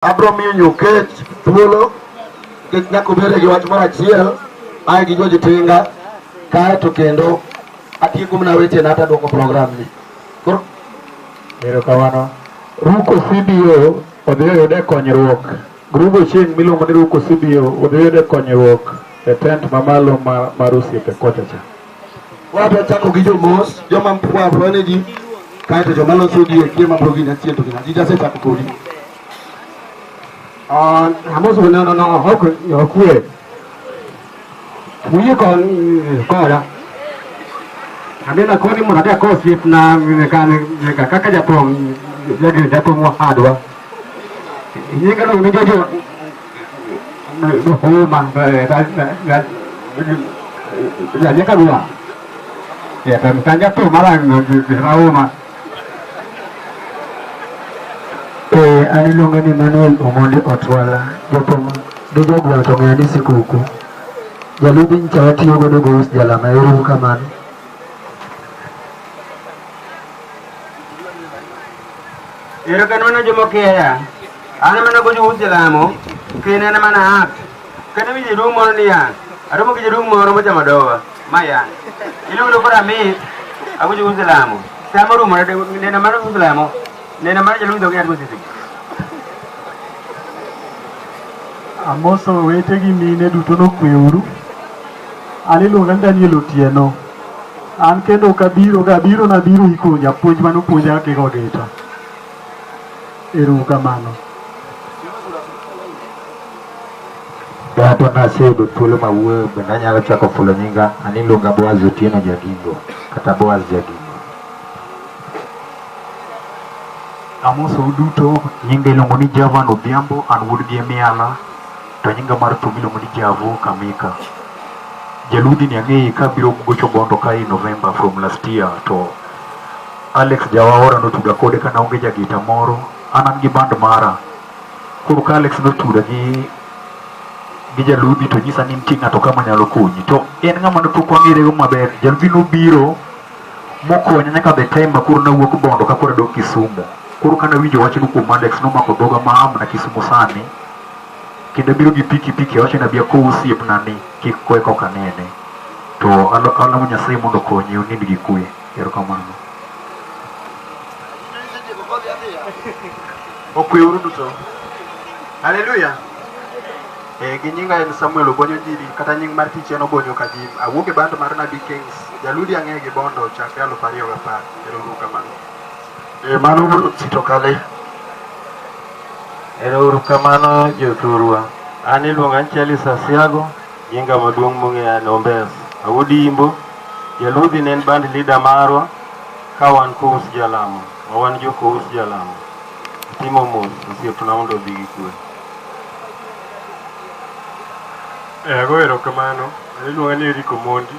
Abro miyo Nyokech thuolo nikech nyaka obede gi wach moro achiel ae gi George Tinga kae to kendo atieko mana wechena to aduoko program ni. Koro Erokamano. Ruko CBO odhi oyude konyruok. Grubo chieng' miluongo ni Ruko CBO odhi oyude konyruok e tent mamalo mar osiepe kocha cha. Wabro chako gi jomos, joma wabro ne ji kae to joma loso gi e ma bro gini achien to gina. Ji jasechako kodi. Amoso no no no ok okwe. Uyie kon koda. Abena koni mondo adhi akow osiepna kaka jathum jathum wadwa. Nyinga no ni Jojo Huma Janyaka. Ya kan jathum mara Rauma. An iluonga ni Emmanuel Omondi Otwala, jathum gi jogweng' to ong'eya ni sikuku. Jaludhi nyicha watiyo godo go us jalama, ero uru kamano. Erokamano joma okiya. An mana gojo us jalamo, kendo en mana act. Kata winjo jaduong' moro niya, aromo gi jaduong' moro mochamo dowa, ma yan. Iluongo ni koro amit, agojo us jalamo. Sama orumo, neno mar us jalamo, neno mar jaluong dhoge atmo sisi. Amoso owete gi mine duto nokweuru. An iluonga ni Daniel Otieno. An kendo ok abiro ga abiro nabiro iko japuonj mane opuonja kaka igo gita. Ero uru kamano. Dhato naseyudo thuolo ma wuoyo bende anyalo chako fulo nyinga. An iluonga Boaz Otieno Jagingo kata Boaz Jagingo. Amosou duto, nyinga iluongo ni Javan Odhiambo, an wuod gi Emiala, to nyinga mar thum iluongo ni Javo Kamika. Jaludhi ni ang'eyi kabiro gocho bondo ka in November from last year to Alex Jawaora notuda kode ka naonge jagita moro, an an gi band mara. Koro ka Alex notuda gi Jaludhi to nyisa ni nitie ng'ato ka manyalo konyi. To en ng'ama ne pok wang'erego maber. Jaludhi nobiro mokonya nyaka the time ma koro nawuok Bondo ka koro adok Kisumu. Koro kane awinjo wachno kuom Alex nomako dhoga ma amna Kisumu sani. Kendo abiro gi piki piki awacho ni abi akow osiepna ni kik kwe koka anene. To alamo Nyasaye mondo okonye onind gi kwe. Erokamano. Okweuru duto. Haleluya. Gi nyinga en Samuel Obonyo Njiri kata nying mar tich en Obonyo Kajim. Awuok e band mar Nabii Kings. Jaludi ang'eyo gi Bondo chakre 2010. Ero uru kamano. Mano wuod Sito Kale. Ero uru kamano jothurwa. An iluonga ni Charles Asiago, nyinga maduong' mong'eya ni Ombes. Awuod Imbo, Jaludhi ne en band leader marwa ka wan Kous Jalamo, ma wan jo Kous Jalamo. Atimo mos osiepna mondo odhi gi kwe. Ago erokamano. An iluonga ni Eric Omondi.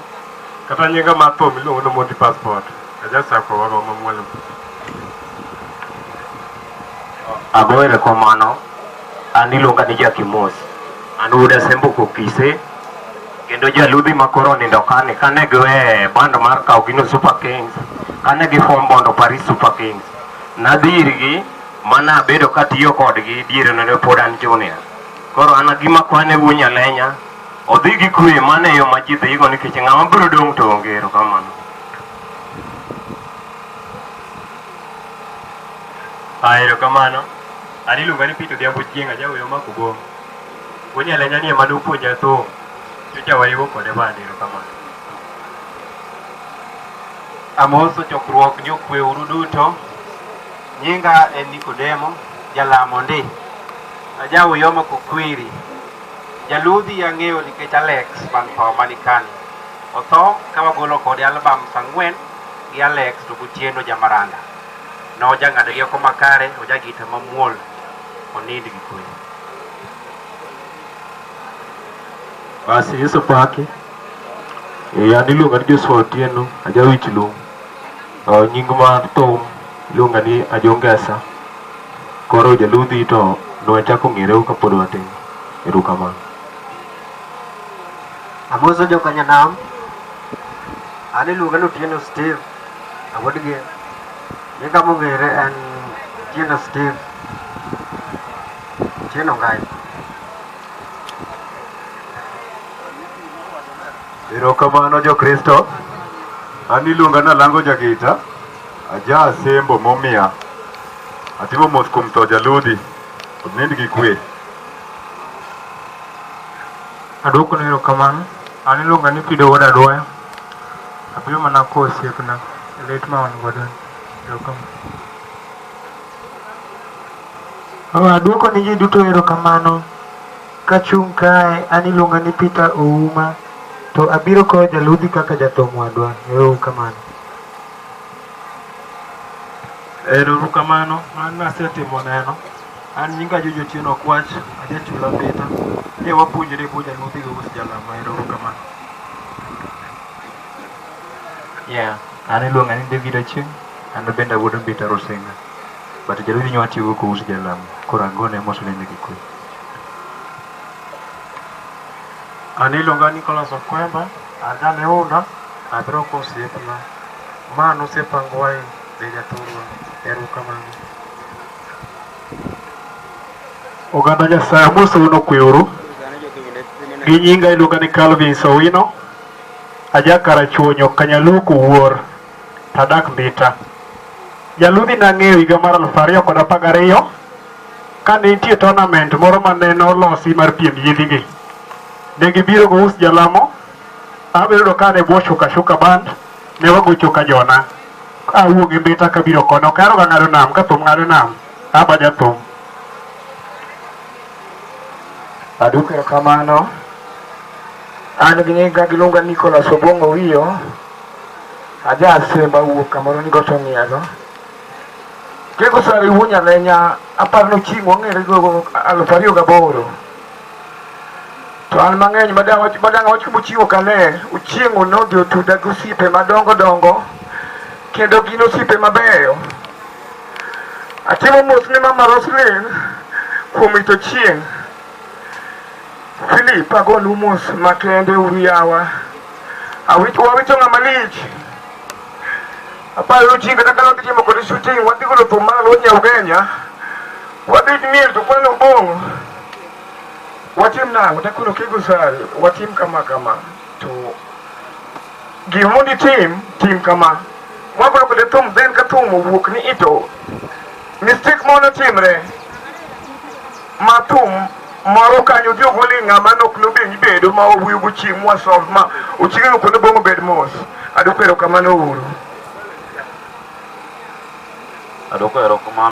Kata nyinga mar thum iluongo ni Omondi Passport. Ajasako wago mamwalo. Ago erokamano. An iluonga ni Jackie Mos. An wuod Asembo Kokise. Kendo jaludhi ma koro onindo kani kane giwe band mar Kaugino Super Kings, kane giform Bondo Paris Super Kings. Nadhi irgi mana abedo katiyo kodgi diere no ne pod an junior. Koro an gima kwane wuo Nyalenya, odhi gi kwe mano e yo ma ji dhigo nikech ng'ama biro dong' to onge erokamano. Ah, erokamano. An iluonga ni Peter Odhiambo Chieng' ajaweyo mako bom. Wuo Nyalenya ni ema nopuonja thum. Nyocha wariwo kode band erokamano. Amoso chokruok ni okweuru duto. Nyinga en Nikodemo, jalamo ndi. Aja Uyoma Kokwiri. Jaludhi ang'eyo nikech Alex man tho manikani. Otho ka wagolo kode album saa ang'wen gi Alex to gotieno Jamaranda. Nojang'ado rieko makare, ojagita mamuol. Onind gi kwe. Basi Yesu paki. An iluonga ni Joshua Otieno, aja wich lum. Nying mar thum iluonga ni Ajongesa. Koro jaludhi to nwachako ng'ere kapod watin. Erokamano. Amoso joka nyanam. An iluonga ni Otieno Steve. Awuod gi. Nyinga mong'ere en Otieno Steve. Otieno Ngai. Erokamano jo-Kristo. An iluonga ni Alango Jagita. Aja Asembo momiya. Atimo mos kuom tho Jaludhi. Onind gi kwe. Aduoko ni erokamano. An iluonga ni Fido wuod Aduoya. Abiro mana kowo osiepna e lit ma wan godo ni. Erokamano. Aduoko ni ji duto erokamano. Kachung' kae an iluonga ni Peter Ouma to abiro kowo Jaludhi kaka jathum wadwa. Ero uru kamano. Ero uru kamano, an asetimo neno. An nyinga Jojo Otieno Okwach, ajachula Mbita. Ne wapuonjre go Jaludhi go Us Jalamo. Ero uru kamano. Yeah, an iluonga ni David Achieng', an bende awuod Mbita Rusinga. But Jaludhi nyo atiyogo kous Jalamo, koro agone mos onind gi kwe. An iluonga Nicholas Okwemba, an jaliunda, abiro kowo osiepna. Ma nosiepa Ngwai be jathurwa. Erokamano. Oganda Nyasaye amosou nokweuru. Gi nyinga iluonga ni Calvin Sowino. Aja Karachuonyo Kanyaluku Wuor. Tadak Mbita. Jaludhi nang'eyo higa mar 2012 kane nitie tournament moro mane nolosi mar piem yiedhigi. Ne gibiro go Us Jalamo. Abiro yudo ka an e bwo Shuka Shuka Band. Ne wagocho ka jona. Awuok gi Mbita kabiro kono. Ok ahero ga ng'ado nam ka thum ng'ado nam. Aba jathum. Aduoko erokamano. An gi nyinga giluonga Nicholas Obong'o Wiyo. Aja Asembo awuok kamoro ni got Ong'iago. Keko sare wuo Nyalenya aparo ni chieng' wang'ere go 2008. To an mang'eny madang' wach kuma Ochieng' ok ane. Ochieng' nodhi otuda gi osiepe madongo dongo kendo gin osiepe mabeyo. Atimo mos ne mama Roslyn kuom rito Ochieng'. Philip agonu mos makende uru yawa. Wawito ng'ama lich. Aparo ni chieng' kata ka wadhi timo kode shooting, wadhi golo thum mar Luo Ugenya. Wadhi miel to kwano obong'o. Watim nang'o? Takono Kego Sari, watim kama kama. To gima mondo itim, tim kama. Wagolo kode thum, then ka thum owuok ni ito, mistake moro timre. Ma thum moro kanyo dhi ogol ng'ama nok nobed bedo ma owuoyo gochieng' mwa solve ma ochieng' ok obong'o bed mos. Aduoko erokamano uru. Aduoko erokamano.